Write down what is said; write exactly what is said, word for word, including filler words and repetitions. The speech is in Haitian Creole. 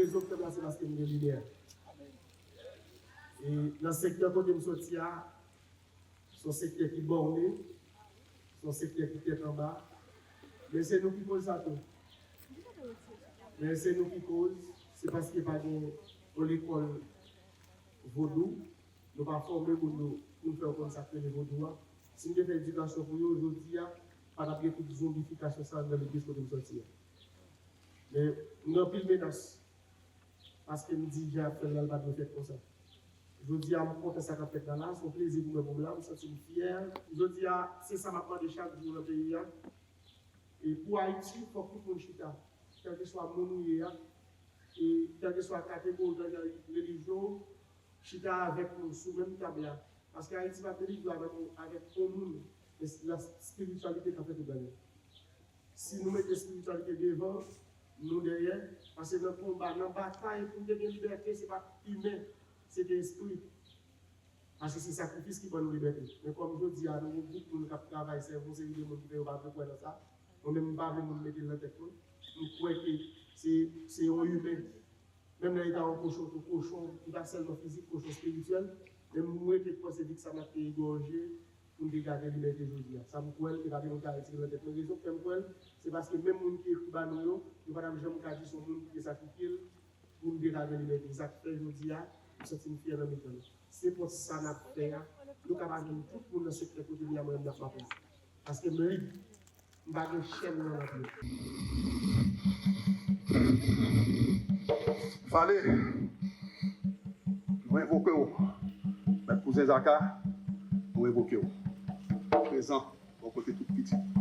Rezon k fè m la, se paske m gen limyè. E nan sektè kote m soti a, se yon sektè ki bòne, se yon sektè ki tèt anba. Men se nou ki koz sa tou. Men se nou ki koz, se paske pa gen yon lekòl vodou, nou pa fòme moun yo pou n fè yo konn sa k rele vodou a. Si n te fè edikasyon pou yo, jodi a, pa t ap gen tout zonbifikasyon sa nan legliz kote m soti a. Men m gen anpil menas, paske m di jan y ap fè l la, l pa dwe fèt konsa. Jodi a, m kontan sa k ap fèt la la, se yon plezi pou mwen pou m la, m santi m fyè. Jodi a, se sa m ap mande chak jou nan peyi a. E pou Ayiti, fòk tout moun chita. Kèlkeswa moun ou ye a, e kèlkeswa kategori, kèlkeswa relijyon, chita avèk nou sou menm tab la. Paske Ayiti p ap delivre avèk, avèk yon moun, men la espirityalite k ap fè tout bagay. Si nou mete espirityalite devan, nou dèyè, paske nan konba, nan batay pou n te gen libète, se pa imen, se te espri. Paske se sakrifis ki ban nou libète. Men kòm jodi a, nou gen gwoup moun k ap travay, sèvi yon seri de moun ki fè yo pa vle kwè nan sa. Mwen menm, m pa vle moun mete l nan tèt mwen. M kwè ke se, se yon imen. Menm nan eta yon kochon tou, kochon ki pa sèlman fizik, kochon espirityèl. Men m rete panse Vik Samak te egòje pou n te ka gen libète jodi a. Sa m kwè l, e pa gen moun ki ka retire l nan tèt mwen. Rezon k fè m kwè l, se paske menm moun ki ekri ba nou yo, yo pa t ap janm ka di se yon moun ki te sakrifye l pou n te ka gen libète. Sa k fè jodi a, m santi m fyè nan mitan nou. Se pou sa n ap fè a, nou ka pa jwenn tout moun nan sektè kote m ye a, mwen menm n ap mache. Paske m lib. M pa gen chèn nan lòt yo. Fale, nou revoke w. Mèt Kouzen Zaka, nou revoke w. Prezan, bò kote tout pitit.